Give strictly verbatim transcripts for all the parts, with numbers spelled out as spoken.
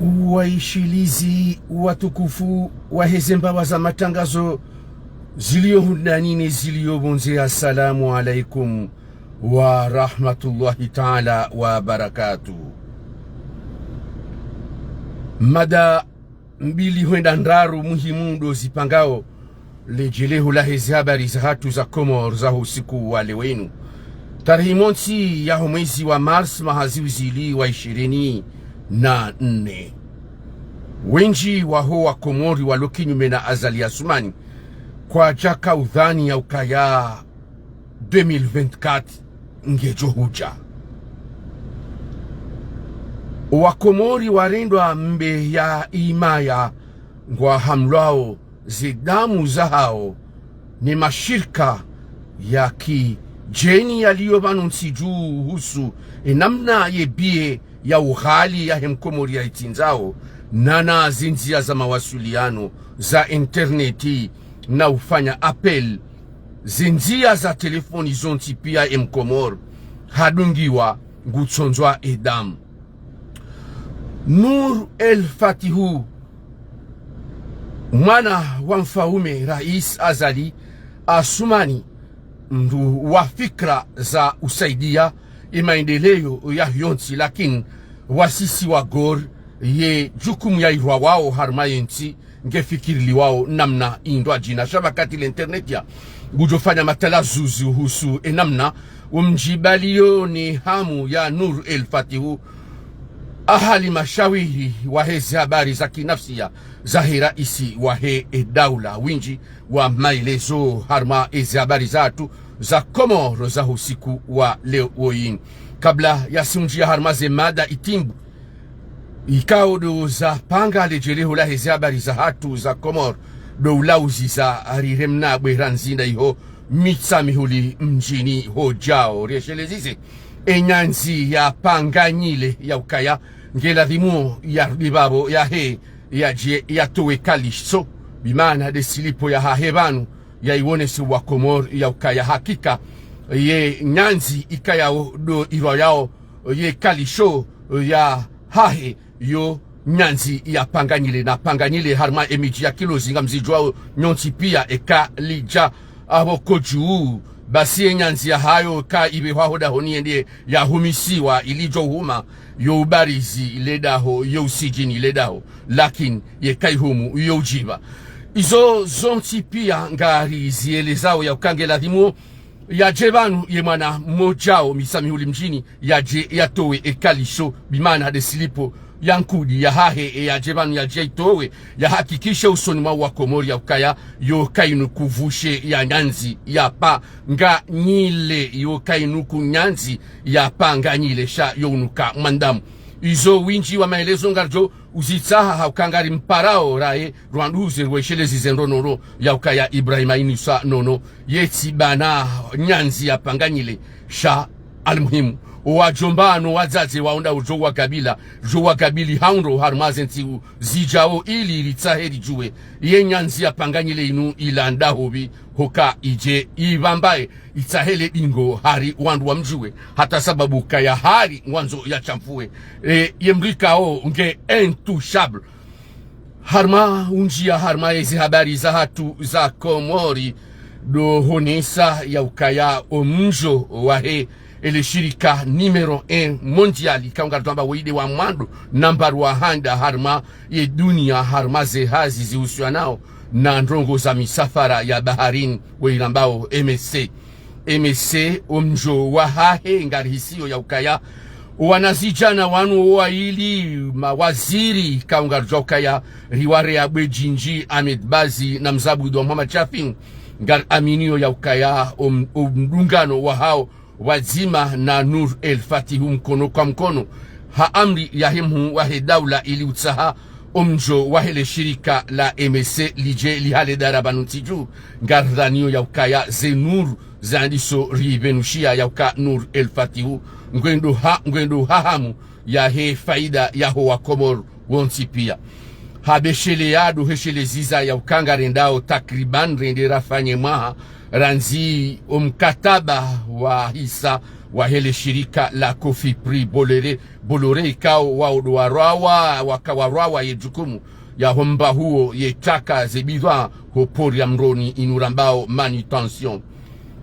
Waishilizi watukufu waheze mbawa za matangazo zilio hundani ne zilio pvondze, assalamu alaikum wa rahmatullahi taala wa barakatuh. Mada mbili hwenda ndraru muhimu ndo zipangao ledjeleho laheze habari zahatru za Komori za usiku wa leo inu, tarehi montsi yaho mwezi wa mars mwaha zihwi zili wa ishirini na nne. Wendji waho Wakomori walo kinyume na Azali Assoumani kwadjaka udhani ya ukaya deux mille vingt-quatre ngedjo hudja. Wakomori warendwa mbe ya imaya ngwahamlwao ze damu zahao ne mashirika ya kidjeni yalio pvanu ntsi dju uhusu enamna ye biye ya ughali yahe Mkomori yaitsindzao, nana ze ndzia za mawasiliano za interneti na ufanya appel, ze ndzia za telefoni zontsi pia e Mkomori hadungiwa ngutsondzwa edamu. Nour El Fatihu, mwana wa mfaume Rais Azali Assoumani, mndru wa fikra za usaidia emaendeleo yahe yontsi, lakini wasisi wa Gor ye jukumu yairwawao harumwa yentsi ngefikiriliwao namna indwadjina. Sha pvakati le internet ya ngudjofanya matalazuzi uhusu enamna womdjibalio ne hamu ya Nour El Fatihu, ahali mashawiri waheze habari za kinafsia zahe raisi wahe edaula. Wendji wa maelezo harumwa eze habari zahatru za Komori za usiku wa leo inu. Kabla ya simdjia harumwa ze mada itimbu ikao ndo zapanga ledjeleho laheze habari zahatru za Komori, ndo ulauzi za riremna bwe randzi nda iho Mitsamihuli mdjini hodjao. Rieshelezeze enyandzi ya Panganyile ya ukaya ngeladhimu yarudi pvapvo yahe yadje yatowe kalisho, bimaana nde silipo yahahe pvanu, yaiwonese Wakomori ya ukaya hakika ye nyandzi ikayao ndo irwayao ye kalisho yahahe yo nyandzi ya Panganyile. Na Panganyile harumwa emidji ya Kilozi ngamzidjuwao nyontsi pia eka lidja apvo kodju. Basi ye nyandzi yahayo ka ipvehwa ho dahoni yende yahumisiwa ili idjo huma yo ubarizi le daho, yo usidjini le daho, lakini ye kaihumu yo udjipva. Izo zontsi pia ngarizielezao ya uka ngeladhimu yadje pvanu ye mwana mmodjao Mitsamihuli mdjini, yadje yatowe ekalisho, bimaana nde silipo ya nkudi yahahe, e yadje pvanu yadje yaitowe, yahakikishe usoni mwa Wakomori ya ukaya yo kainuku pvushe ya nyandzi ya Panganyile, yo kainuku nyandzi ya Panganyile, sha yo unuka mwandamu. Izo wendji wa maelezo ngaridjo uzitsaha ha uka ngarimparao raye rwanduze rweshelezi ze ndrongoo ya ukaya Ibrahima Inisa Nono yetsi bana nyandzi ya Panganyile. Sha almuhimu, owadjomba no wadzadze waonda udjo wakabila, djo wakabili haundro harumwa ze ntsihu zidjao ili ritsahe ridjuwe ye nyandzi ya Panganyile inu ilandra hopvi, hoka idje ipvambaye, itsahe le dingo hari wandru wamdjuwe, hata sababu kaya hari ngwandzo yashamfuwe. E, ye mdru ikao nge intouchable. Harumwa undjia harumwa ezi habari zahatru za Komori, ndo honesa ya ukaya omdjo wahe ele shirika numéro un mondial, ikao ngaridjo amba wo inde wa mwando, nambari wa handa harumwa ye dunia harumwa ze hazi zihusianao na ndrongoo za misafara ya baharini, wo irambao M S C. M S C, omdjo wahahe ngarihisio ya ukaya owanazidjana wanu owaili mawaziri, ikao ngaridjo ukaya riware ya bwe djindji, Ahmed Bazi na Mzabudwa Mohamed Shafin, ngariaminio ya ukaya om-, omdungano wahao pvwadzima na Nour El Fatihu mkono kwa mkono, ha amri yahe mhuu wahe daula ili utsaha omdjo wahe le shirika la M S C lidje lihale dara pvanu ntsi dju, ngaridhanio ya ukaya ze nuru zandiso ripvenushia ya uka Nour El Fatihu ngwendo ha, ngwendo ha hamu yahe faida yaho Wakomori wontsi pia. Habesheleya ndo hesheleziza ya uka ngarendao takriban rende rafanye mwaha randzi omkataba wahisa wahe le shirika la Coffee Prix Bolloré, Bolloré ikao wao ndo warwawa, waka warwawa ye jukumu ya homba huo ye taka ze bidhwaa ho port ya Mroni inu rambao manutention.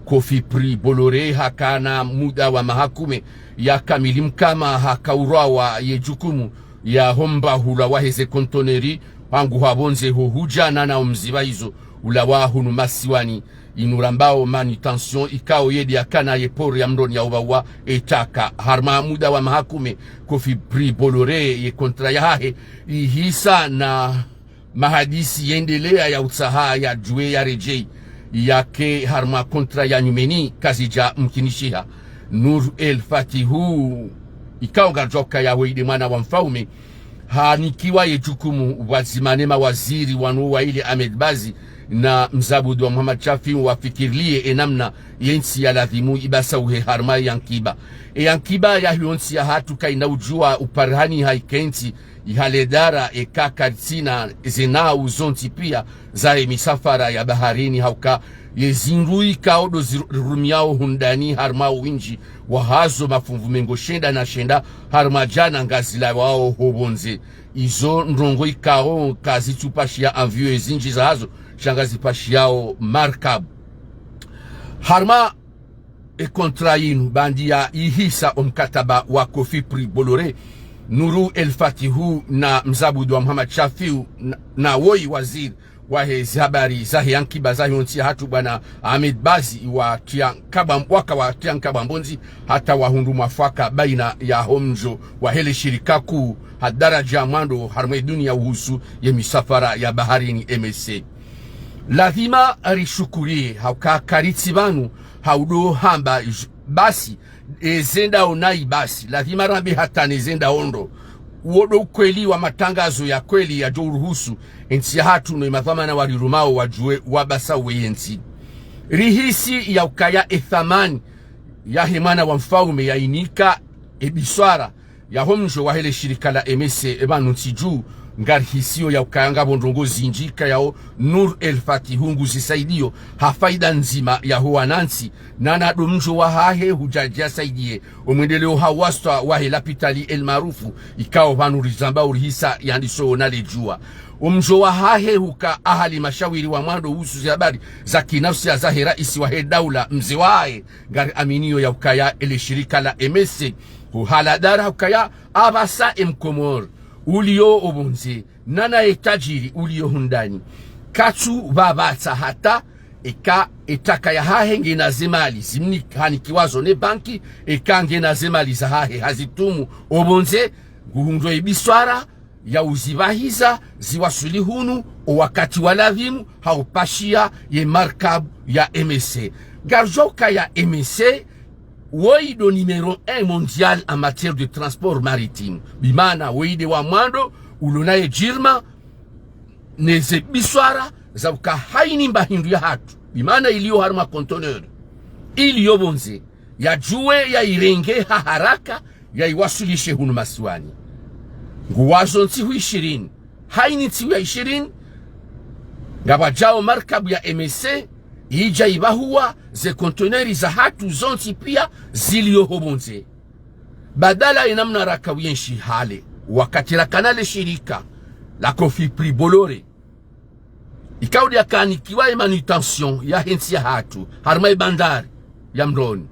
Coffee Prix Bolloré hakana muda wa maha kume ya kamili mkama haka urwawa ye jukumu ya homba hula wahe ze kontoneri, hangu hapvondze ho hudja na nao mzipvahizo ulawa hunu masiwani, inu rambao manutention ikao yedi yakana ye port ya Mroni ya upvawa e taka. Harumwa muda wa maha kume, Coffee Prix Bolloré ye kontra yahahe ihisa na mahadisi yendelea ya utsaha ya djuwe ya redjei yake harumwa kontra ya nyumeni kazidja mkinishiha. Nour El Fatihu, ikao ngaridjuwa ukaya woyi nde mwana wa mfaume, hanikiwa ye jukumu pvwadzima ne mawaziri wanu waili Ahmed Bazi na Mzabudwa Mohamed Chafi wafikirilie e namna ye ntsi ya ladhimu ibasauhe harumwa ye ankiba. E ankiba yahe yo ntsi yahatru kayina udjuwa uparihani ha ike ntsi ihale dara eka karitsina ze nau zontsi pia zahe misafara ya baharini, hauka ye zindru ikao ndo zirumiao hundani harumwa owindji wahazo, mafunvu mengo shenda na shenda harumwa djana ngazilawao ho pvondze. Izo ndrongoo ikao kazitsupashiya avion ezindji zahazo, sha ngazipashiyao markabu. Harumwa e kontra yinu, baanda ya ihisa o mkataba wa Coffee Prix Bolloré, Nour El Fatihu na Mzabudwa Mohamed Chafi na, na woyi waziri wahe zihabari zahe ankiba zahe yo ntsi yahatru bwana Ahmed Bazi, iwatria nkabwa, waka watria nkabwa mbondzi hata wahundru mwafaka baina yaho mdjo wahe le shirika kuu ha daraja ya mwando harumwa e dunia uhusu ye misafara ya baharini, M S C. Ladhima rishukurie hauka karitsi pvanu haudo hamba j-, basi, e zendao nayi basi, ladhima rambe hata ne zendao ndro. Uwo ndo ukweli wa matangazo ya kweli yadjo uruhusu e ntsi yahatru no e madhwamana warirumao wadjuwe wabasauwe ye ntsi. Rihisi ya ukaya e thamani yahe mwana wa mfaume yainika e biswara yaho mdjo wahe le shirika la M S C e pvanu ntsi dju, ngarihisiyo ya ukaya ngapvo ndrongoo zindji ikayao Nour El Fatihu nguzisaidiyo ha faida ndzima yaho wanantsi, na nado mdjo wahahe hudja djasaidiye o mwendeleo ha wastwa wahe lapitali El Maarouf, ikao pvanu rizamba urihisa yandiso na le djuwa. O mdjo wahahe huka ahali mashawiri wa mwando uhusu zihabari za kinafsia zahe raisi wahe daula mze wahahe, ngariaminiyo ya ukaya ele shirika la M S C, huhala dara ukaya apvasa e Mkomori uliyo o pvondze, nana e tajiri uliyo hundani, katsu pvapvatsa hata eka e taka yahahe ngena ze mali zimni-, hanikiwazo ne banki, eka ngena ze mali zahahe hazitumu o pvondze, nguhundro e biswara ya uzipvahiza ziwaswili hunu o wakati wa ladhimu ha upashiya ye markabu ya M S C. Ngaridjuwa ukaya M S C woyi ndo numéro un mondial en matière de transport maritime. Bimaana woyi nde wa mwando ulo na ye djirma ne ze biswara za uka haini mba hindru yahatru, bimaana iliyo harumwa conteneur, iliyo pvondze, yadjuwe yairenge ha haraka, yaiwaswilishe hunu masiwani. Nguwazo ntsihu ishirini. Haini ntsihu ya ishirini, ngapvadjao markabu ya M S C idja ipvahuwa ze konteneri zahatru zontsi pia ziliyo ho pvondze. Badala ye namna raka uyenshi hale wakati rakana le shirika la Coffee Prix Bolloré, ikao ndo yakanikiwa e manutention yahe ntsi yahatru harumwa e bandari ya Mroni.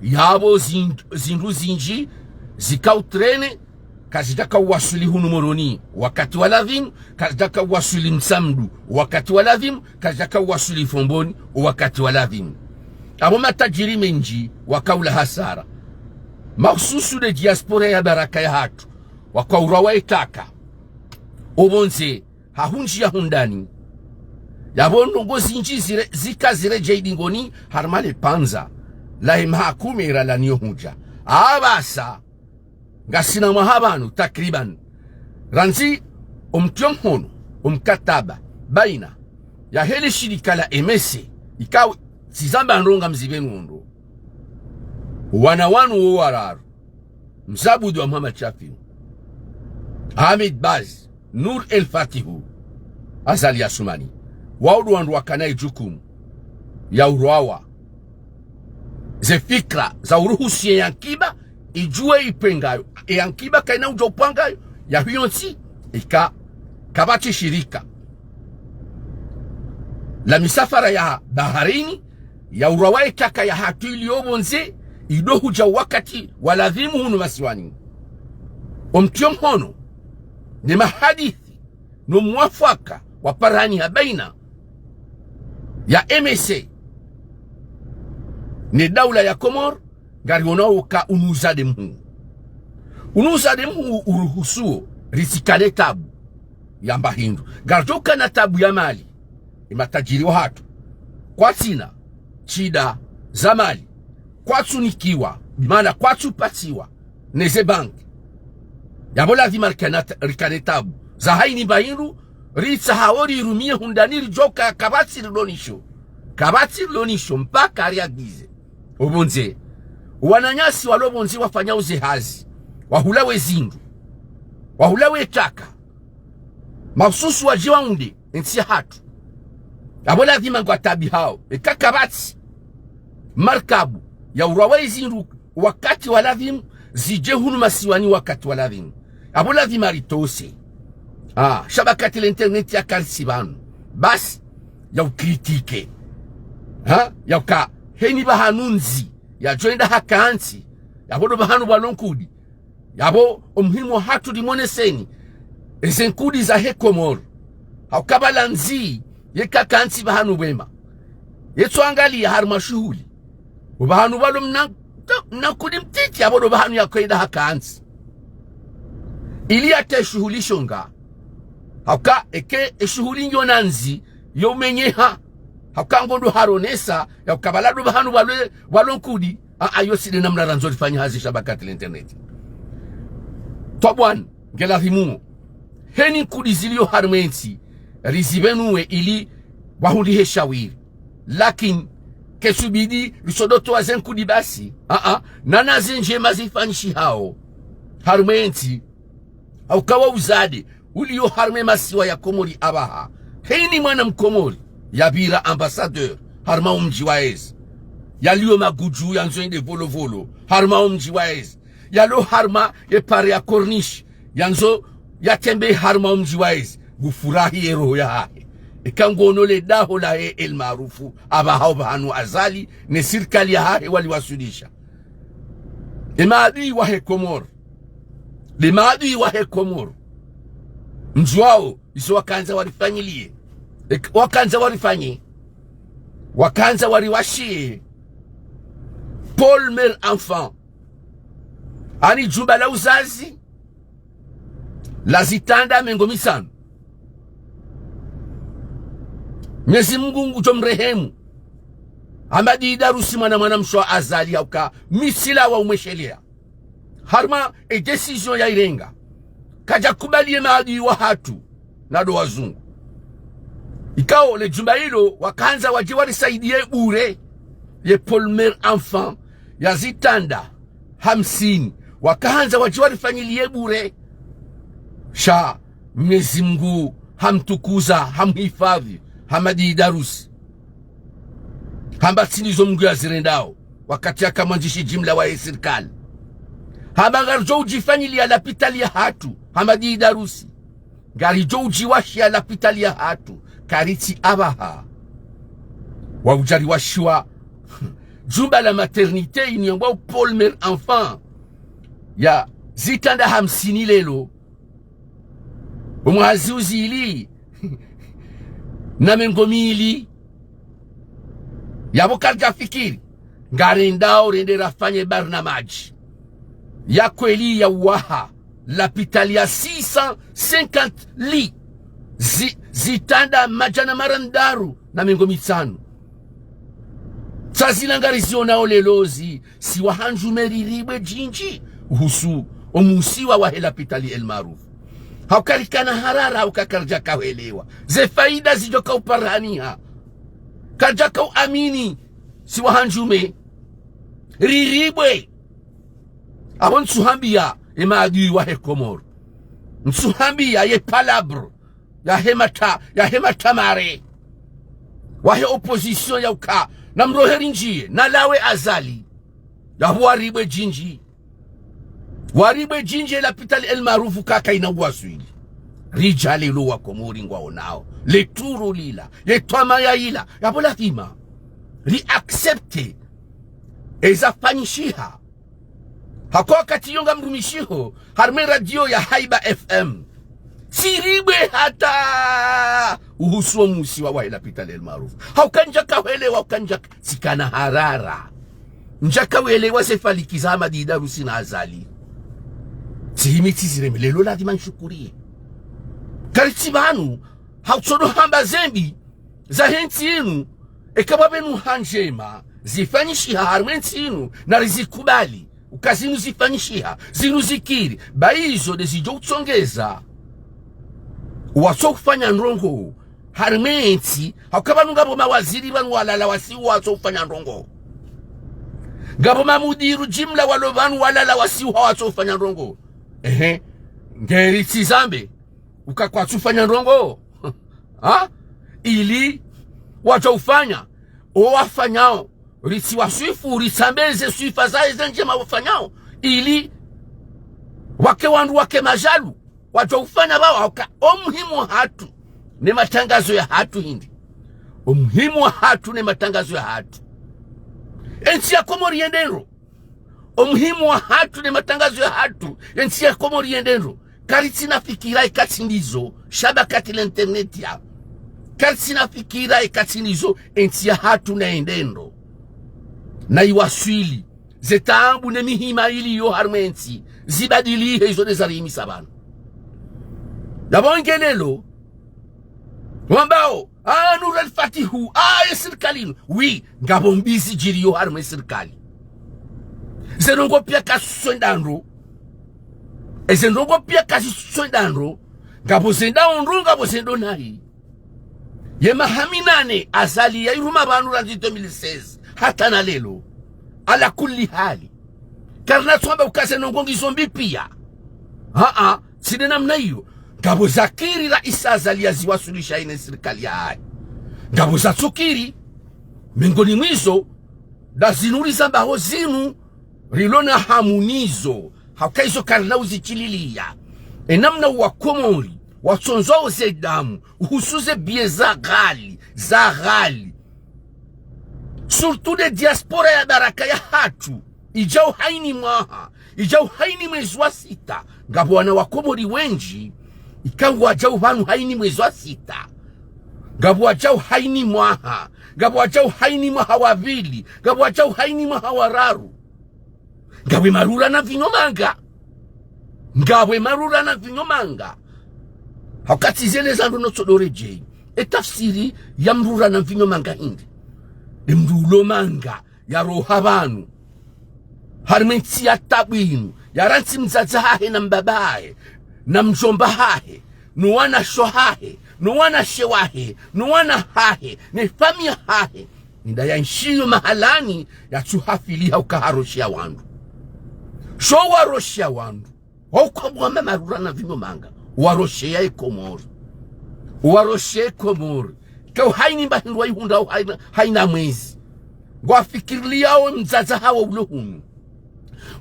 Yapvo zin-, zindru zindji zikao traîner, kazidjaka uwaswili hunu Moroni wakati wa ladhimu, kazidjaka uwaswili Mtsamdu wakati wa ladhimu, kazidjaka uwaswili Fomboni wakati wa ladhimu. Apvo matajiri mendji wakaula hasara, mahususu nde diaspora ya baraka yahatru, wakaurwawa e taka o pvondze ha hundjiya hundani. Yapvo ndrongoo zindji zire-, zika ziredjei dingoni harumwa le pvandza lahe maha kume ralaniyo hudja. Apvasa ngasina mwaha pvanu takriban randzi o mtrio mhono o mkataba baina yahe le shirika la M S C, ikao tsizamba ndronga mzipvenu ondro. Wana wanu wo wararu, Mzabudwa Mohamed Chafi, Ahmed Bazi, Nour El Fatihu, Azali Assoumani, wao ndo wandru wakana e jukumu ya urwawa ze fikra za uruhusu ye ankiba idjuwe ipve ngayo. Ye ankiba kayina udjo upva ngayo, ya hiyo ntsi, ika kapvatsi shirika la misafara ya baharini, ya urwawa ye taka ya hatru iliyo pvondze, ido hudja wakati wa ladhimu hunu masiwani. Omtrio mhono, ne mahadithi, no mwafaka wa parani ha baina ya M S C ne daula ya Komori, ngarionao uka unu uzade mhuu. Unu uzade mhuu uruhusuo ritsikane tabu ya mbahindru. Ngaridjo ukana tabu ya mali, ye matajiri wahatru, kwatsina shida za mali, kwatsunikiwa, bimaana kwatsupatsiwa neze banki. Yapvo lazima rikana-, rikane tabu za hayina mbahindru, ritsahawo rirumie hundani ridjoka kapvatsi rilonisho. Kapvatsi rilonisho, mpaka riagize. Opvondze, wananyasi walo pvondze wafanyao ze hazi, wahulawe zindru, wahulawe taka, mahususu wadje waunde entsi yahatru. Yapvo lazima ngwataabihao. Eka kapvatsi markabu ya urwawa izindru wakati wa ladhimu, zidje hunu masiwani wakati wa ladhimu. Yapvo lazima ritose. Ah, shabakati la internet ya karisi pvanu. Basi, ya ukritike. Ha? Ya uka, heni pvahanu ndzi, yadjo enda haka ntsi, yapvo ndo pvahanu pvwalo nkudi. Yapvo omuhimu wahatru rimoneseni eze nkudi zahe Komori. Hauka pvala ndzi, yeka kantsi pvahanu pvwema, yetsuangalia harumwa shuhuli. Opvahanu pvalo mna, mna nkudi mtiti, yapvo ndo pvahanu yakoenda haka ntsi. Ili yate shuhuli shonga. Hauka eke eshuhuli ngiyo na ndzi, yo umenyeha. Hauka ngondo haronesa, ya uka pvala ndo pvahanu pvalo, pvalo nkudi. A, a, yo tsi nde namna randzo rifanye hazi shabakati la internet. Twabwani, ngeladhimu heni nkudi ziliyo harumwa entsi, rizipvenue ili wahundrihe shawiri. Lakini, ketsubidi risodotowa ze nkudi basi. A, a, nana ze ndjema zifanyishihao harumwa entsi. Hauka wo uzade uliyo harumwa masiwa ya Komori apvaha. Heni mwana Mkomori yapvira ambassadeur harumwa omdji wa Ezi. Yaliyo magudju yandzo ende Volovolo harumwa omdji wa Ezi. Yalo harumwa ye pare ya Corniche yandzo yatembee harumwa omdji wa Ezi. Ngufurahi ye roho yahahe. Eka nguono le daho lahe El Maarufu apvaha opvahanu Azali ne sirikali yahahe waliwaswilisha. Ye maadui wahe Komori. Ye maadui wahe Komori. Mdjuwao, izo wakandza warifanyilie. Ek-, wakandza warifanye. Wakandza wariwashie Pôle Mère Enfant. Ani djumba la uzazi la zitanda mengo mitsanu. Mwenyezi Mungu ngudjo mrehemu Hamadi Idarusi mwana mwana mshe wa Azali hauka misilawa umweshelea. Harumwa e décision yairenga, kadjakubali ye maadui wahatru, nado wazungu. Ikao le djumba ilo wakandza wadje warisaidie bure, ye Pôle Mère Enfant ya zitanda hamsini, wakandza wadje warifanyilie bure. Sha Mwenyezi Mungu hamtukuza, hamhifadhi Hamadi Idarusi. Hamba tsi ndizo Mungu yazirendao, wakati yaka mwandzishi jimla wahe sirikali. Hamba ngaridjo udjifanyilia lapitali yahatru, Hamadi Idarusi. Ngaridjo udjiwashia lapitali yahatru, karitsi apvaha. Wa udjariwashiwa djumba la maternité ini yambwao Pôle Mère Enfant ya zitanda hamsini lelo. Omwaha ziuzili na mengo mili. Yapvo karidjafikiri, ngarendao rende rafanye barnamaji ya kweli ya uwaha lapitali ya six cent cinquante lits, zi-, zitanda madjana mararu na mengo mitsanu. Tsa zila ngarizionao lelo zi, si wahandjume riribwe djindji uhusu omusiwa wahe lapitali El Maarufu. Hauka rikana harara, hauka karidjaka hwelewa ze faida zidjoka uparaniha. Karidjaka uamini si wahandjume riribwe. Apvo ntsuhambia ye maadui wahe Komori. Ntsuhambia ye palabre yahe mata-, yahe matamare wahe opposition ya uka namrohe rindjie, nalawe Azali. Yapvo waribwe djindji. Waribwe djindji lapitali El Maarouf kaka ina uwaswili. Ridja lelo wakomori ngwaonao. Le turu lila. Ye twamaya ila. Yapvo lazima. Ri accepte. Eza fanyishiha. Hako wakati yo ngamrumishiho, harumwa radio ya Haiba F M. Tsiribwe hata uhusu wo musiba wahe lapitali El Maarouf. Hauka ndjaka hwelewa, hauka ndjaka tsikana harara. Ndjaka hwelewa ze faliki za Hamadi Idarusi na Azali. Tsihimi tsizireme lelo lazima nshukuriye. Karitsi pvanu, hautsodo hamba zembi, zahe ntsi inu, eka pvwapvenu ha ndjema, zifanyishiha harumwa entsi inu, na rizikubali, uka zinu zifanyishiha, zinu zikiri, ba izo de zidjo utsongeza. Watso ufanya ndrongo, harumwa entsi, hauka pvanu ngapvo mawaziri pvanu walala wasihu watso ufanya ndrongo. Ngapvo mamudiru jimla walo pvanu walala wasihu watso ufanya ndrongo. Ehe, ngeri tsi zambe. Uka kwatsu ufanya ndrongo. Ha? Ili wadjo ufanya. O wafanyao. Ritsi waswifu, ritsambeze swifa zahe ze ndjema wafanyao. Ili wake wandru wake majalu. Wadjo ufanya pvao, hauka o muhimu wahatru. Ne matangazo yahatru hindri. O muhimu wahatru ne matangazo yahatru. Entsi ya Komori yende ndro. O muhimu wahatru ne matangazo yahatru, entsi ya Komori yende ndro. Karitsina fikira eka tsi ndizo, sha ba katsi le internet ya. Karitsina fikira eka tsi ndizo, entsi yahatru na yende ndro. Na iwaswili, ze taabu ne mihima iliyo harumwa entsi, zibadilihe izo de zarihimisa pvanu. Yapvo nge lelo, wambao, ah, Nour El Fath, ah, ye sirikali inu. Oui, ngapvo mbi zidjiriyo harumwa ye sirikali. Ze ndrongo piya kaziswenda ndro. Eze ndrongo piya kaziswenda ndro. Ngapvo zendao ndro, ngapvo zendo nayi. Ye maha minane, Azali ya iruma pvanu randzi deux mille seize. Hata na lelo. Ala kulli hali. Karina tsamba uka ze ndrongo ngizo mbi piya. Ha-a, tsi de namna iyo. Ngapvo zakiri raisi Azali ya ziwaswilisha ine sirikali yahahe. Ngapvo zatsukiri. Mengoni mwa izo, da zinu rizambao zinu, rilo na hamu nizo. Hauka izo karina uzitsililiya. E namna wakomori, watsondzwao ze damu, uhusu ze biye za ghali, za ghali. Surtout de diaspora ya baraka yahatru. Idjao hayina mwaha, idjao hayina mwezi wa sita, ngapvo wana wakomori wendji, ika ngwadjao pvanu hayina mwezi wa sita. Ngapvo wadjao hayina mwaha, ngapvo wadjao hayina mwaha wa pvili, ngapvo wadjao hayina mwaha wa raru. Ngapvo marura na mvinyo manga. Ngapvo marura na mvinyo manga. Hauka tsi zele za ndro no tsodo redjeyi. E tafsiri ya mrura na mvinyo manga hindri. E mdru ulo manga. Yaroha pvanu. Harumwa entsi ya taabu inu. Yarantsi mdzadze hahe na mbaba hahe. Na mdjomba hahe. No wanashe hahe. No wanashe wahe. No wana hahe. Ne famiyi yahahe. Nda ya nshiyo mahalani yatsuhafili hauka harosheya wandru. Sho warosheya wandru. Wauka bwamba marura na mvinyo manga. Warosheya ye Komori. Warosheya ye Komori. Ka uhayina mba hindru wayihundra uhayina, hayina mwezi. Ngwafikiriliyao mdzadze hawo ulo hunu.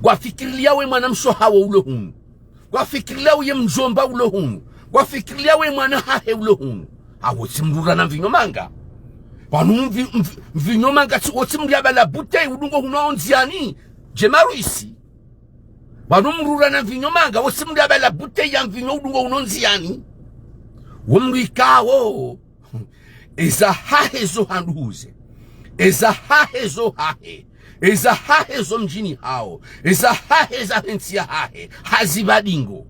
Ngwafikiriliyao mwanamshe hawo ulo hunu. Ngwafikiriliyao ye mdjomba ulo hunu. Ngwafikiriliyao mwana hahe ulo hunu. Awo tsi mrura na mvinyo manga. Pvanu mvi-, mvi-, mvinyo manga tsi, wo tsi mri abala bouteille udungo hunu ondziani. Dje marwisi. Pvanu mrura na mvinyo manga, wo tsi mri abala bouteille ya mvinyo udungo hunu ondziani. Wo mri kawo. Eza hahe zo handuhuze. Eza hahe zo hahe. Eza hahe zo mdjini hawo. Eza hahe za he ntsi yahahe. Hazipva dingo.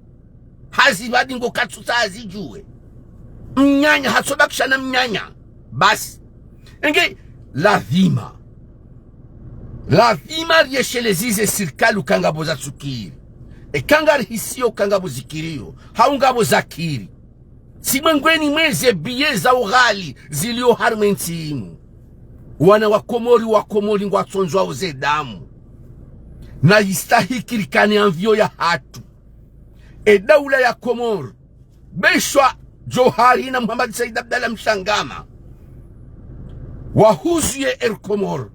Hazipva dingo katsutsaha hazidjuwe. Mnyanya, hatsobakisha na mnyanya. Basi. Enge, lazima. Lazima riyesheleze ze sirikali uka ngapvo zatsukiri. Eka ngarihisiyo uka ngapvo zikiriyo. Hau ngapvo zakiri. Tsi mwengoni mwa ze biye za ughali ziliyo harumwa entsi inu. Wana wa Komori, wa Komori ngwatsondzwao ze damu. Na yistahiki rikane anviyo yahatru. E daula ya Komori. Beshwa Djohar na Mohamed Said Abdallah Mshangama. Wahuzuye Air Comores.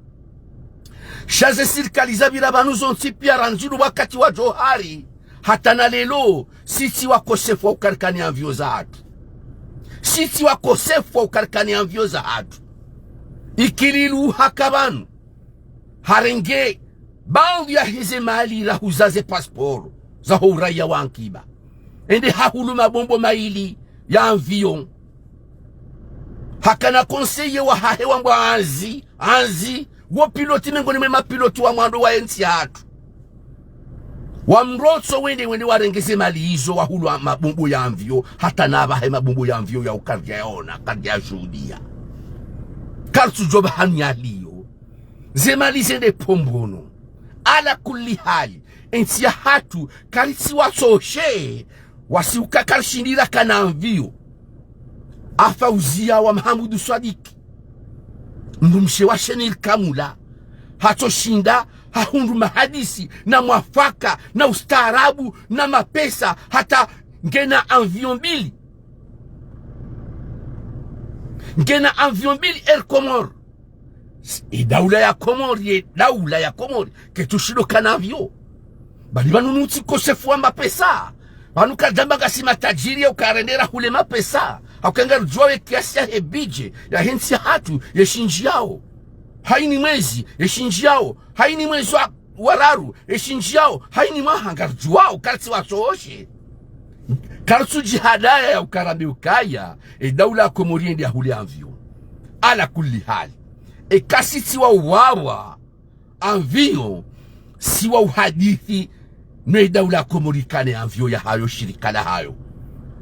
Sha ze sirikali zapvira pvanu zontsi piya randzi ndo wakati wa Djohar, hata na leo, sisi wakosefu wa ukarikani avion zahatru. Sisi wakosefu wa ukarikani avion zahatru. Ikililou haka pvanu, harenge baadhwi ya heze mali rahuza ze pasiporo zaho uraiya wa ankiba. Ende hahulu mabombo mayili ya avion. Hakana conseiller wahahe wambwa Anzi, Anzi, wo piloti mengoni mwe mapiloti wa mwando wa entsi yahatru. Wamrotso wende, wende warenge ze mali izo wahulu mabombo ya avion, hata na apvaha ye mabombo ya avion ya ukaridja yaona, karidja yashuhudiya. Karitsudjuwa pvahanu yaliyo. Ze mali zende pombono. Ala kulli hali, entsi yahatru, karitsi watsoshe, wasi uka karishindi rakana avion. Afa uziya wa Mahamudu Swadiki, mdrumshe wa Shenil Kamula, hatsoshinda hahundru mahadisi na mwafaka na ustaarabu na mapesa, hata ngena avion mbili. Ngena avion mbili Air Comores. S-, e daula ya Komori, e daula ya Komori, ketsushindo kana avion. Bali pvanu nutsi kosefu wa mapesa. Pvanu kadjamba ngasi matajiri ya ukarendera hule mapesa. Hauka ngaridjuwao ye kiasi yahe budget yahe ntsi yahatru yeshindjiyao. Hayina mwezi yeshindjiyao. Hayina mwezi wa, wa raru yeshindjiyao. Hayina mwaha ngaridjuwao, karitsi watsoshe. Karitsudjihadaya ya ukarambe ukaya, e daula ya Komori yende yahule avion. Ala kulli hali. Eka sisi wa uwawa avion, si wa uhadisi, no e daula ya Komori ikane avion yahayo, shirika lahayo.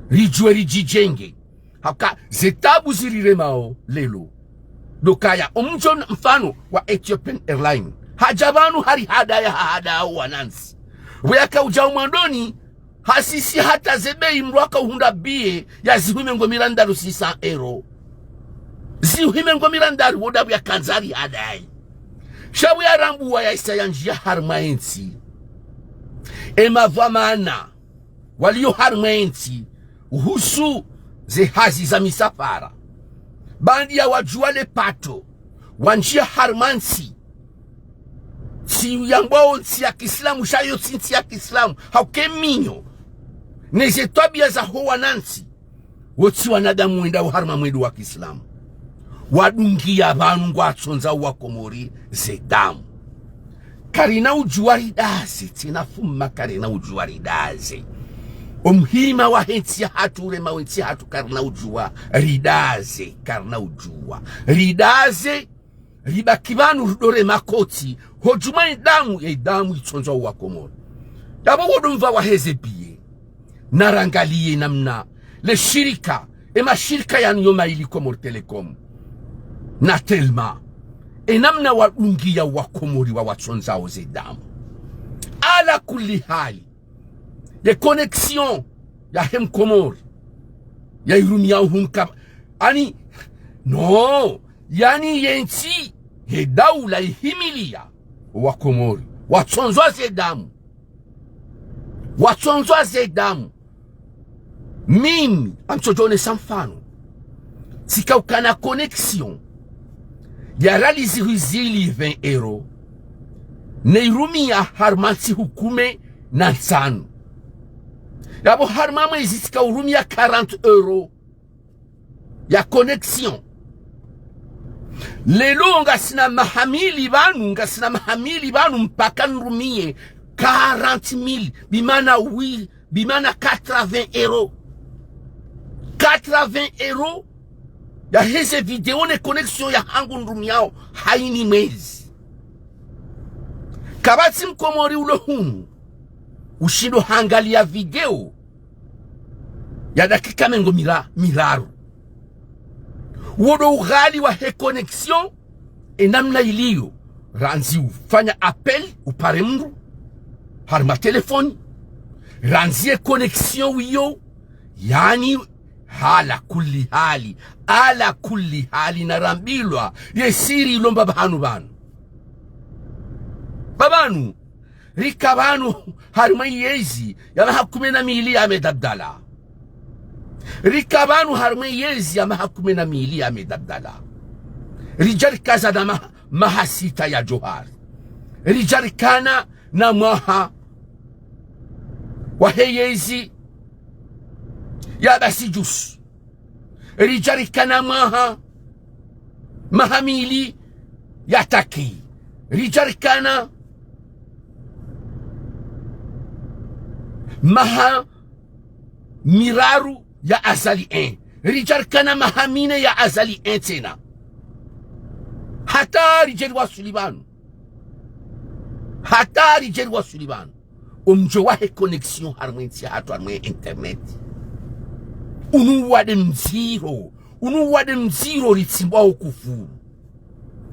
Ridjuwe ridjidjenge. Hauka ze tabu ziriremao leo. Ndo ukaya, omdjo mfano wa Ethiopian Airline. Hadja pvanu harihadaya, hahadaya wanantsi. Pvo yakaudja omwandoni, hasisi hata ze bei, mdru akauhundra billet ya zihwi mengo miraru, six cents euros. Zihwi mengo miraru, wo ndapvo yakandza arihadaye. Sha pvo yarambuwa yahisa yandjiya harimwa entsi, e madhwamana waliyo harimwa entsi, uhusu ze hazi za misafara. Baanda ya wadjuwa le pato, wandjiya harimwa ntsi. Ntsi yambwao ntsi ya kiislamu, sha yo tsi ntsi ya kiislamu, hauka e minyo ne ze twabiya zaho wanantsi, wo tsi wanadamu wendao harimwa mwendo wa kiislamu. Wadungiya pvanu ngwatsondzao wa Komori ze damu. Karina udjuwa ridaze, tsena fumma karina udjuwa ridaze. Omuhima wahe ntsi yahatru, urema we ntsi yahatru, karina udjuwa ridaze, karina udjuwa ridaze. Ribaki pvanu ridore makoti, hodjumwa e damu, ye damu itsondzwao wa Komori. Ndapvo wo ndo mva waheze billet. Narangaliye namna le shirika, e mashirika yanu yo mayili, Comores Telecom na Telma, e namna wadungiya wa Komori wawatsondzao ze damu. Ala kulli hali, ye connexion yahe Mkomori, yairumiyao hunu ka, ani, no, yani ye ntsi, ye daula ihimiliya wa Komori watsondzwa ze damu. Watsondzwa ze damu. Mimi, ngamtsodjonesa mfano. Tsika ukana connexion ya riali zihwi zili, vingt euros, neirumiya harimwa ntsihu kume na ntsanu. Yapvo harimwa mwezi tsika urumiya quarante euros ya connexion. Leo ngasina maha mili pvanu, ngasina maha mili pvanu mpaka nirumiye quarante mille, bimaana wi, bimaana quatre-vingts euros. Quatre-vingts euros yaheze video ne connexion yahangu nirumiyao hayina mwezi. Kapvatsi Mkomori ulo hunu ushindo hangaliya video ya dakika mengo mira-, miraru. Wo ndo ughali wahe connexion, e namna iliyo. Randzi ufanya appel, upare mndru harimwa telefoni. Randzi ye connexion wiyo, yani, ala kulli hali, ala kulli hali, narambilwa ye siri ilo mbapvahanu pvanu. Pvapvanu, rika pvanu harimwa yezi ya maha kume na mili ya Ahmed Abdallah. Rika pvanu harimwa yezi ya maha kume na mili ya Ahmed Abdallah. Ridja rikaza na maha, maha sita ya Djohar. Ridjarikana na mwaha wahe yezi ya Basidjus. Ridjarikana mwaha, maha mili ya Taki. Ridjarikana maha miraru ya Azali un. Ridjarikana maha mine ya Azali un tsena. Hata ridje riwaswili pvanu. Hata ridje riwaswili pvanu. Omdjo wahe connexion harimwa entsi yahatru harimwa internet. Unu wade mdziro. Unu wade mdziro ritsimbwao kufuru.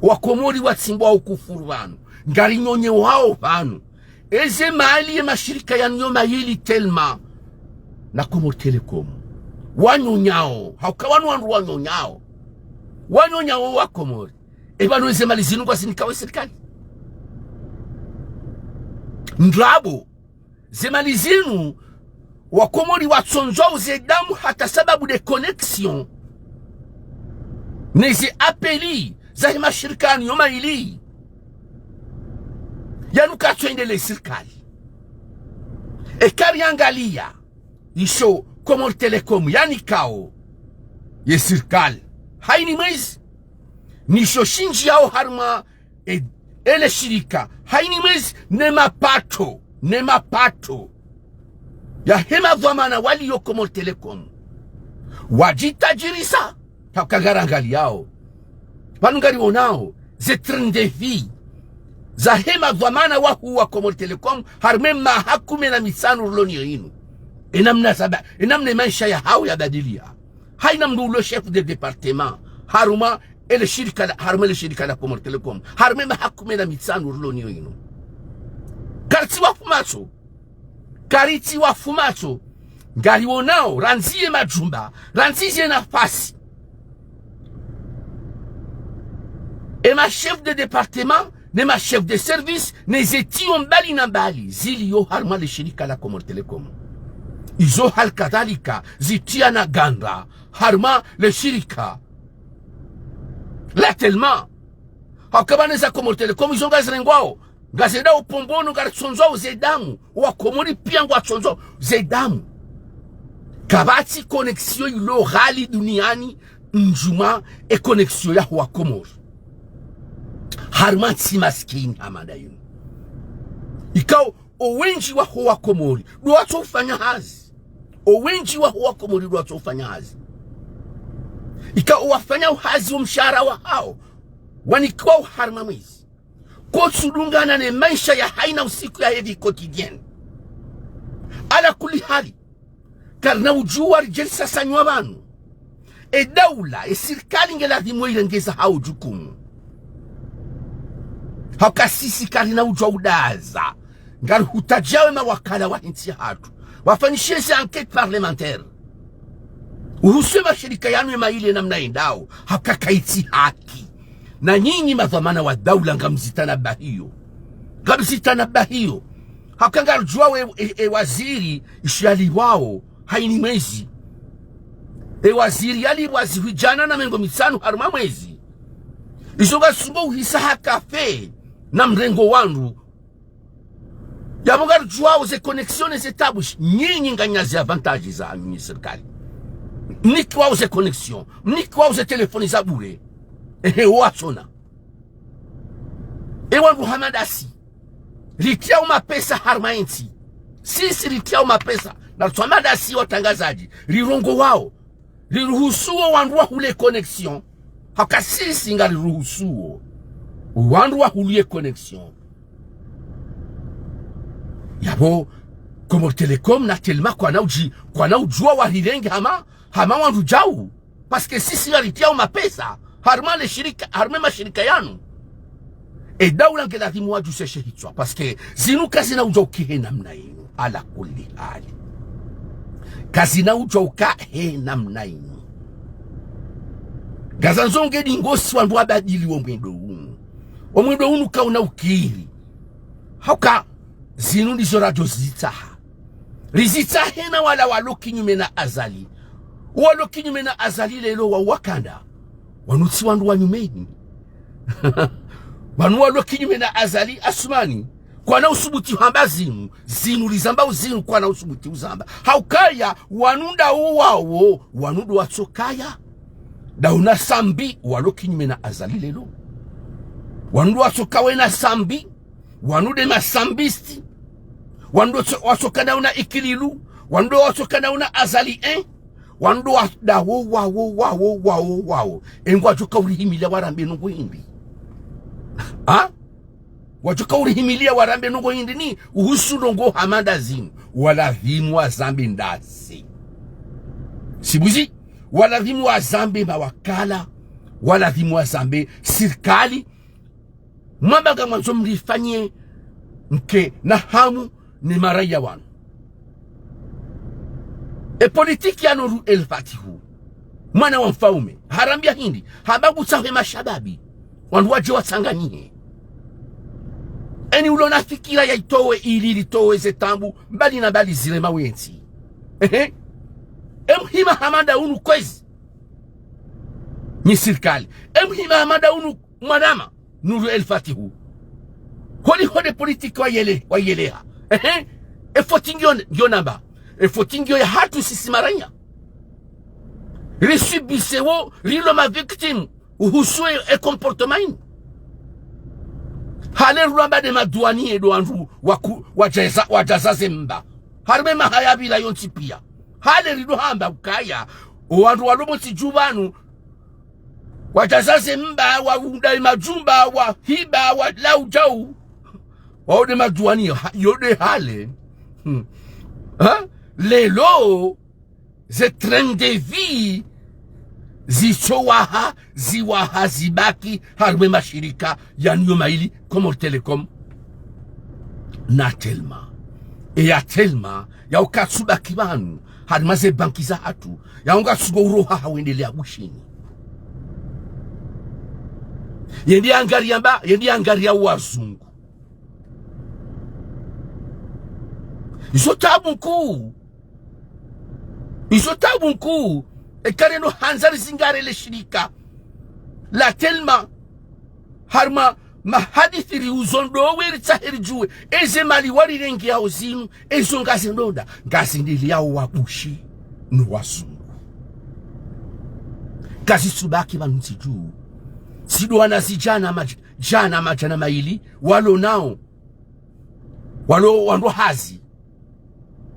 Wakomori watsimbwao kufuru pvanu. Ngarinyonyewao pvanu. Eze mali ye mashirika yanu yo mayili Telma na Comores Telecom. Wanyonyao. Hauka wanu wandru wanyonyao. Wanyonyao Wakomori. E pvanu eze mali zinu ngwazinikao e sirikali. Ndrabo, ze mali zinu, Wakomori watsondzwao ze damu hata sababu de connexion ne ze appel zahe mashirika yanu yo mayili. Yanu katsoendele sirikali. Eka riangalia isho Comores Telecom yanikao ye sirikali haini mwezi, nisho shindjiyao harimwa e, ele shirika haini mwezi, ne mapato, ne mapato yahe madhwamana waliyo Comores Telecom. Wadjitadjirisa, hauka ngarangaliyao. Pvanu ngarionao ze train de vie zahe madhwamana wahuu wa Comores Telecom harimwa e maha kume na mitsanu rilo nayo inu. E namna zaba, e namna e maesha yahao yabadiliha. Haina mndru ulo chef de département harumwa ele shirika la, harumwa ele shirika la Comores Telecom, harumwa e maha kume na mitsanu rilo nayo inu. Karitsi wafumatso. Karitsi wafumatso. Ngarionao, randzi ye majumba, randzi ze nafasi, e ma chef de département, ne ma chef de service, ne ze tiyo mbali na mbali ziliyo harumwa le shirika la Comores Telecom. Izo hali kadhalika zitiana ganda harumwa le shirika la Telma. Hauka pvanu eza Comores Telecom izo ngazirengwao, ngazendao pomboni, ngaritsondzwao ze damu. Wakomori pia ngwatsondzwao ze damu. Kapvatsi connexion ilo ghali duniani ndjema e connexion yaho Wakomori. Harumwa ntsi maskini hama nda yinu. Ikao owendji waho Wakomori ndo watsoufanya hazi. Owendji waho Wakomori ndo watsoufanya hazi. Ikao wafanyao hazi wo mshahara wahao wanikiwao harumwa mwezi kotsulungana ne maesha ya haina usiku yahe vie quotidienne. Ala kulli hali, karina udjuwa ridje risasanywa pvanu. E daula, e sirikali nge lazimu irenge zahao jukumu. Hauka sisi karina udjuwa udaza. Ngarihutadjao e mawakala wahe ntsi yahatru wafanyishe ze enquête parlementaire uhusu e mashirika yanu ye mayili e namna yendao. Hauka kaitsi haki. Na nyinyi madhwamana wa daula ngamzitanabahiyo. Ngamzitanabahiyo. Hauka ngarudjuwao e, e, e waziri isho yalipvwao haini mwezi. E waziri yalipvwa zihwi djana na mengo mitsanu harumwa mwezi. Izo ngazisumbua uhisa ha café na mrengo wandru. Yapvo ngarudjuwao ze connexion ne ze tabu, nyinyi nganyina ze avantage zahanyu nyi sirikali. Mnikiwao ze connexion, mnikiwao ze telefoni za bure. Ehe, watsona. E wandru hama ndasi, ritriyao mapesa harumwa entsi. Sisi ritriyao mapesa, na ritso hama ndasi watrangazadji, rirongowao, riruhusuo wandru wahule connexion. Hauka sisi ngariruhusuo wandru wahule connexion. Yapvo Comores Telecom na Telma kwana udji, kwana udjuwa warirenge hama, hama wandru djau. Parce que sisi ngaritriyao mapesa harumwa le shirika, harumwa e mashirika yanu. E daula nge lazimu wadjuseshe hitswa. Parce que zinu kazina udjuwa uka he namna yinu. Ala kulli hali, kazina udjuwa uka he namna yinu. Ngazandzo nge dingosi wandru wabadili wo mwendo unu. Wo mwendo unu kauna ukiri. Hauka zinu ndizo radjo zitsaha. Rizitsahe na wala walo kinyume na Azali. Walo kinyume na Azali leo wa wakanda. Wanu tsi wandru wa nyumeni. Pvanu walo kinyume na Azali Assoumani, kwana usubuti hamba zinu, zinu lizamba uzinu, kwana usubuti uzamba. Haukaya, wanu nda wo wawo, wanu ndo watsokaya. Nda una Sambi, walo kinyume na Azali lelo. Wanu ndo watsoka wena Sambi, wanu nde masambisti. Wanu ndo tso-, watsoka na una Ikililu, wanu ndo watsoka na una Azali, eh? Wanu ndo wa-, nda wo wawo, wawo, wawo, wawo. E ngwadjoka urihimilia warambe nungu hindri. Ha? Wadjoka urihimilia warambe nungu hindri ni uhusu nungu hama nda zinu. Waladhimu wazambe ndazi. Sibuzi, waladhimu wazambe mawakala, waladhimu wazambe sirikali. Mwamba ngamwandzo mrifanye mke na hamu ne maraya wanu. E politiki ya Nour El Fath, mwana wa mfaume, harambia hindri, hamba ngutsaho e mashababi, wandru wadje watsanganyihe. Eni ulo na fikira ya itowe ili litowe ze taabu, mbali na mbali zile mawenzi. Ehe. E mhima hama nda unu kwezi. Ni sirikali. E mhima hama nda unu mwanama, Nour El Fath. Holiho nde politiki wayele, wayeleha. Ehe. E foti ngiyo, ngiyo namba. E foti ngiyo yahatru sisi maraya. Risubise wo, rilo ma victime. Uhusu e, e comportement inu. Hale rulamba nde maduani ndo wandru waku-, wadjaza, wadjaza ze mba. Harumwa e maha ya pvira yontsi pia. Hale rido hamba ukaya, o wandru walo motsi dju pvanu, wadjaza ze mba, waunda e majumba, wahiba, wala udjau. Wao nde maduani, ha-, yo nde hale. Hmm. Ha? Lelo, ze train de vie zitsowaha, ziwaha, zibaki harumwa e mashirika yanu yo maili, Comores Telecom na Telma. E ya Telma, yao katsubaki pvanu, harumwa ze banki zahatru, yao ngatsungo uroha ha wendelea Bushini. Yende yangaria mba, yende yangaria wazungu. Izo taabu nkuu. Izo taabu nkuu. Eka reno handza rizingare le shirika la Telma, harumwa mahadisi riuzo ndo we ritsahe ridjuwe. Eze mali warirengeao zinu, ezo ngaze ndronda, ngaze ndele yao wa Bushi no wazungu. Kazitsubaki pvanu ntsi dju. Sido wana zidjana madj-, djana madjana maili, walo nao. Walo wandru hazi.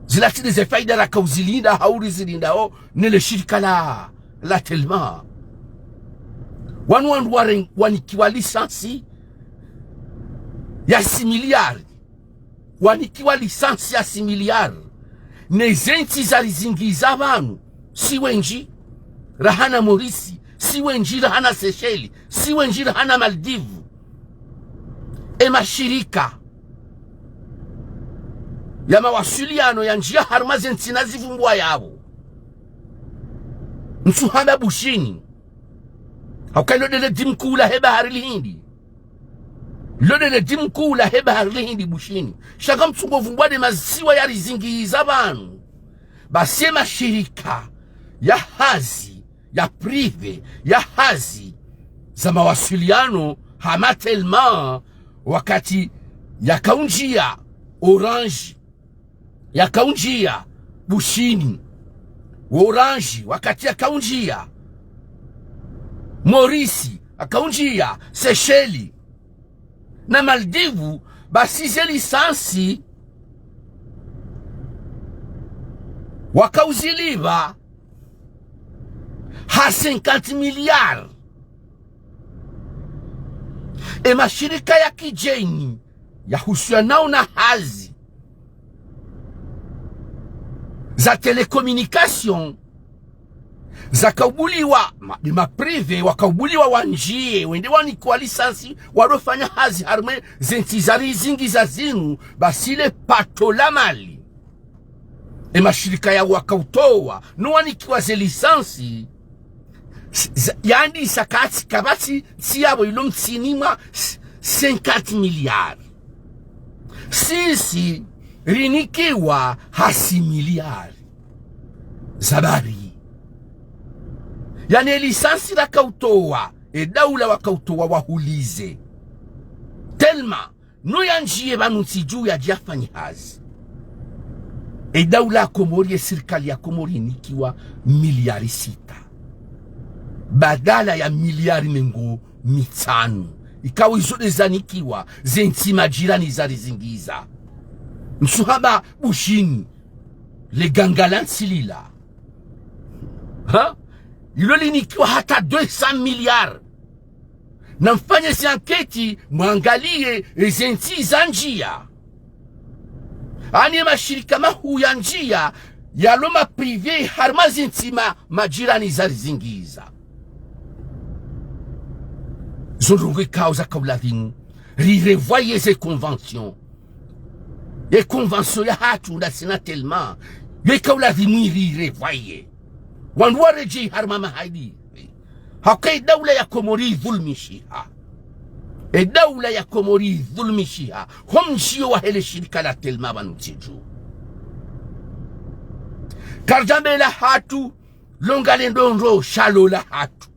Zila tsi nde ze faida raka uzilinda, hau rizilindao, nele shirika la, la Telma. Wanu wandru ware-, wanikiwa licence ya six milliards. Wanikiwa licence ya six milliards. Ne ze ntsi zarizingiza pvanu. Si wendji, rahana Maurice, si wendji, rahana Seychelles, si wendji, rahana Maldives. E mashirika ya mawasiliano yandjia harumwa ze ntsi na zivumbua yapvo. Ntsuhamba Bushini. Hauka ilo ndele dimkuu lahe bahari lihindi. Lo ndele dimkuu lahe bahari lihindi Bushini. Sha ngamtsungo vumbua nde maziwa yarizingiza pvanu. Basi e mashirika ya hazi, ya privé, ya hazi, za mawasiliano, hama Telma, wakati yakaundjia Orange, yakaundjia Bushini, Orange, wakati yakaundjia Maurice, yakaundjia Seychelles, na Maldives, basi ze licence wakauzilipva ha cinquante milliards. E mashirika ya kidjeni yahusianao na hazi za télécommunication, zakaubuliwa, ma, nde ma privé, wakaubuliwa wandjie, wende wanikiwa licence, wandofanya hazi harumwa ze ntsi zarizingiza zinu, basi le pato la mali e mashirika yao wakautowa, no wanikiwa ze licence, s-, z-, yandisa katsi kapvatsi ntsi yapvo ilo mtsini mwa s-, cinquante milliards. Sisi rinikiwa ha six milliards za bari. Yaani e licence rakautowa, e daula wakautowa wahulize. Tellement, no yandjiye pvanu ntsi dju yadje yafanye hazi. E daula ya Komori, ye sirikali ya Komori inikiwa miliari sita. Badala ya miliari mengo mitsanu. Ikao izo nde zanikiwa, ze ntsi majirani zarizingiza. Ntsuhamba Bushini, le ganga la ntsi lila. Ha? Ilo linikiwa hata deux cents milliards. Na mfanye zi enquête, mwangaliye, eze ntsi zandjiya. Ani mashirika mahuu yandjiya, yalo ma privé, harumwa ze ntsi ma, majirani zarizingiza. Zo ndrongoo ikao zaka uladhimu, ri revoye ze convention. Ye convention yahatru nda sina Telma, yo ika uladhimu iri revoye. Wandru waredjeyi harumwa mahali. Hauka e daula ya Komori idhulumishiha. E daula ya Komori idhulumishiha. Ho mdjiyo wahe le shirika la Telma pvanu ntsi dju. Karidjamba lahatru, lo ngale ndrongoo sha lo lahatru.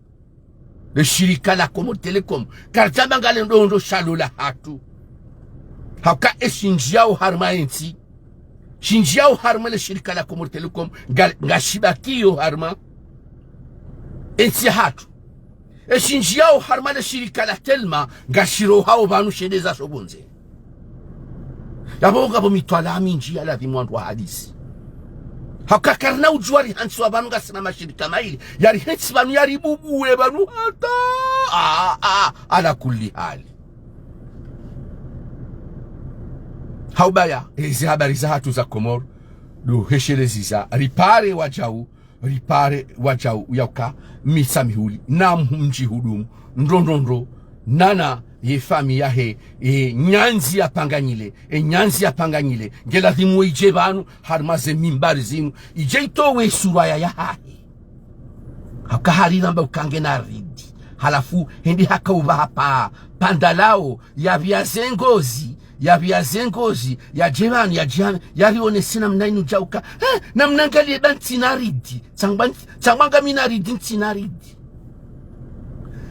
Le shirika la Comores Telecom, karidjamba ngale ndrongoo sha lo lahatru. Hauka e shindjiyao harumwa ye ntsi, shindjiyao harumwa le shirika la Comores Telecom, nga, ngashibakio harumwa e ntsi yahatru. E shindjiyao harumwa le shirika la Telma, ngashirohao pvanu shende zasho pvondze. Yapvo ngapvo mitwalaa mindji ya ladhimu wandru wahadisi. Hauka karina udjuwa rihantsiwa pvanu ngasina mashirika mayili. Yarihantsi pvanu yaribubuwe pvanu hata. Ah, ah, ala kulli hali. Ha ubaya, ezi habari zahatru za Komori, ndo heshelezi za ripare wadjau, ripare wadjau yauka, Mitsamihuli, na mdji hudumu, ndrongoo ndrongoo, nana ye famiyi yahe, e nyandzi ya Panganyile, e nyandzi ya Panganyile, nge ladhimu we idje pvanu, harumwa ze mimbari zinu, idje itowe suraya yahahe. Hauka hariramba uka ngena ardhi. Halafu, hende haka upvaha paa, pvandalao, yapviya ze ngozi, yapviya ze ngozi, yadje pvanu, yadje pvanu, yarionese namna inu djauka. Eh, namna ngaliye ba ntsina ardhi. Tsangwa ntsi-, tsangwa ngamina ardhi, ntsina ardhi.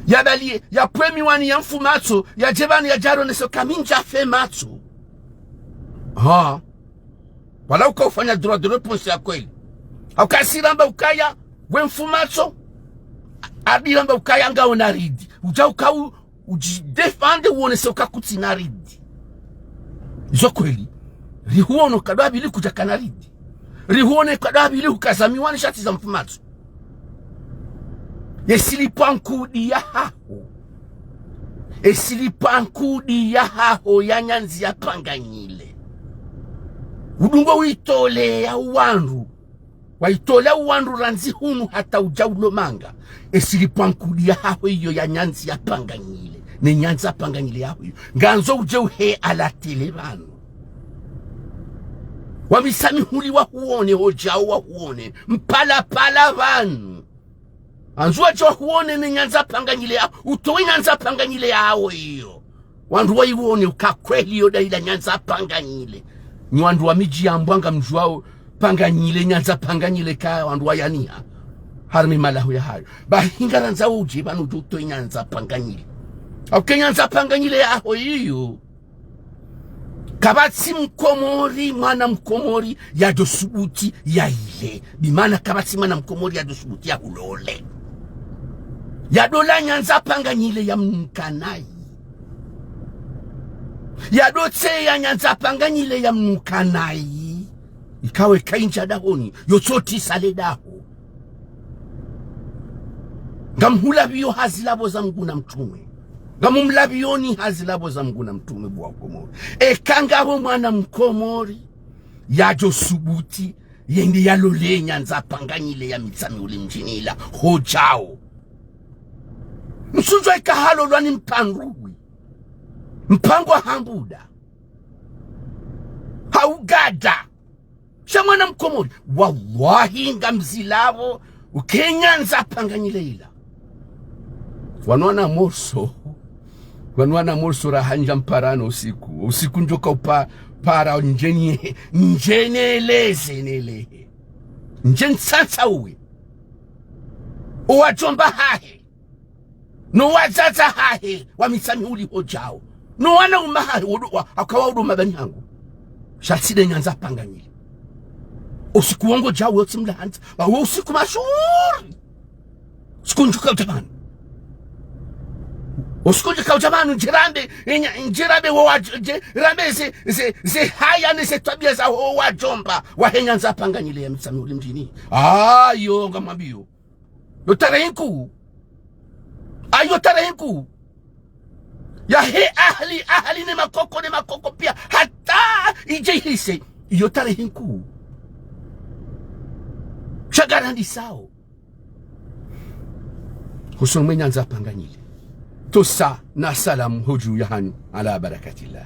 Yabaliye, yapvwe miwani ya mfumatso, yadje pvanu, yadje yarionese uka mi ndjafe matso. Ha. Wala uka ufanya droit de réponse ya kweli. Hauka si ramba ukaya, we mfumatso, a-, adi ramba ukaya ngaona ardhi. Udja uka u-, udjidéfende uonese uka kutsina ardhi. Izo kweli. Rihuono kadwa pvili kudjakana ardhi. Rihuone kadwa pvili hukaza miwani sha tsi za mfumatso. Ye silipvwa nkudi yahaho. Ye silipvwa nkudi yahaho ya nyandzi ya Panganyile. Udungo wayitoleya wandru. Wayitoleya wandru randzi hunu hata udja ulo manga. Ye silipvwa nkudi yahaho iyo ya nyandzi ya Panganyile. Ne nyandzi ya Panganyile yaho iyo. Ngandzo udje uhe alatele pvanu. Wa Mitsamihuli wahuone, ho djao wahuone. Mpalapala pvanu. Ngandzo wadje wahuone ne nyandzi ya Panganyile ya, utowe nyandzi ya Panganyile yaho iyo. Wandru wayione uka kweli iyo nda ila nyandzi ya Panganyile. Nyi wandru wa midji yambwa ngamdjuwao Panganyile, nyandzi ya Panganyile ka wandru wayaniha. Harumwa malaho yahayo. Bahi ngarandzao udje pvanu udje utowe nyandzi ya Panganyile. Hauka e nyandzi ya Panganyile yaho iyo. Kapvatsi Mkomori, mwana Mkomori, yadjo subuti yayile. Bimaana kapvatsi mwana Mkomori yadjo subuti yahulole. Yadola nyandzi ya Panganyile yamnuka nayi. Yadotseya nyandzi ya Panganyile yamnuka nayi. Ikao kayindja dahoni, yotsotisa le daho. Ngamhulapviyo ha zilapvo za Mngu na mtrume. Ngamumlapviyoni ha zilapvo za Mngu na mtrume bo wa Komori. Eka ngapvo mwana Mkomori yadjo subuti, yende yalole nyandzi ya Panganyile ya Mitsamihuli mdjini ila, ho djao. Msudjuwa ika halolwa ni mpandruwi. Mpangwa ha mbuda. Ha ugada. Sha mwana Mkomori. Wallahi ngamzilapvo uka e nyandzi ya Panganyile ila. Wanu wana morso. Wanu wana morso rahandja mparano usiku. Usiku ndjoka upa-, para ndjeni, ndjeni eleze nelehe. Ndjeni tsantsa uwe. Owadjomba hahe. No wadzadze hahe, wa Mitsamihuli ho djao. No wana umaha wodu wa akawa wodu mabani hangu. Sha tsi nde nyandza pvanganyile. Usiku wongo dja wo tsi mlahandza. Ba wo usiku mashuhuri. Usiku ndjuka udja pvanu. Usiku ndjuka udja pvanu ndjirambe, ndjirambe wo wa, ndjirambe ze, ze, ze haya ne ze twabia za wo wadjomba wahe nyandza pvanganyile ya Mitsamihuli mdjini. Ayo ngamwambiyo. Yo tarehi nkuu. Ayo tarehi nkuu. Yahe ahali, ahali ne makoko, ne makoko pia. Hata idje ihise. Iyo tarehi nkuu. Sha ngarandisao. Husoni mwe nyandza pvanganyile. Tosa na salamu hodju yahanyu. Ala barakatillah.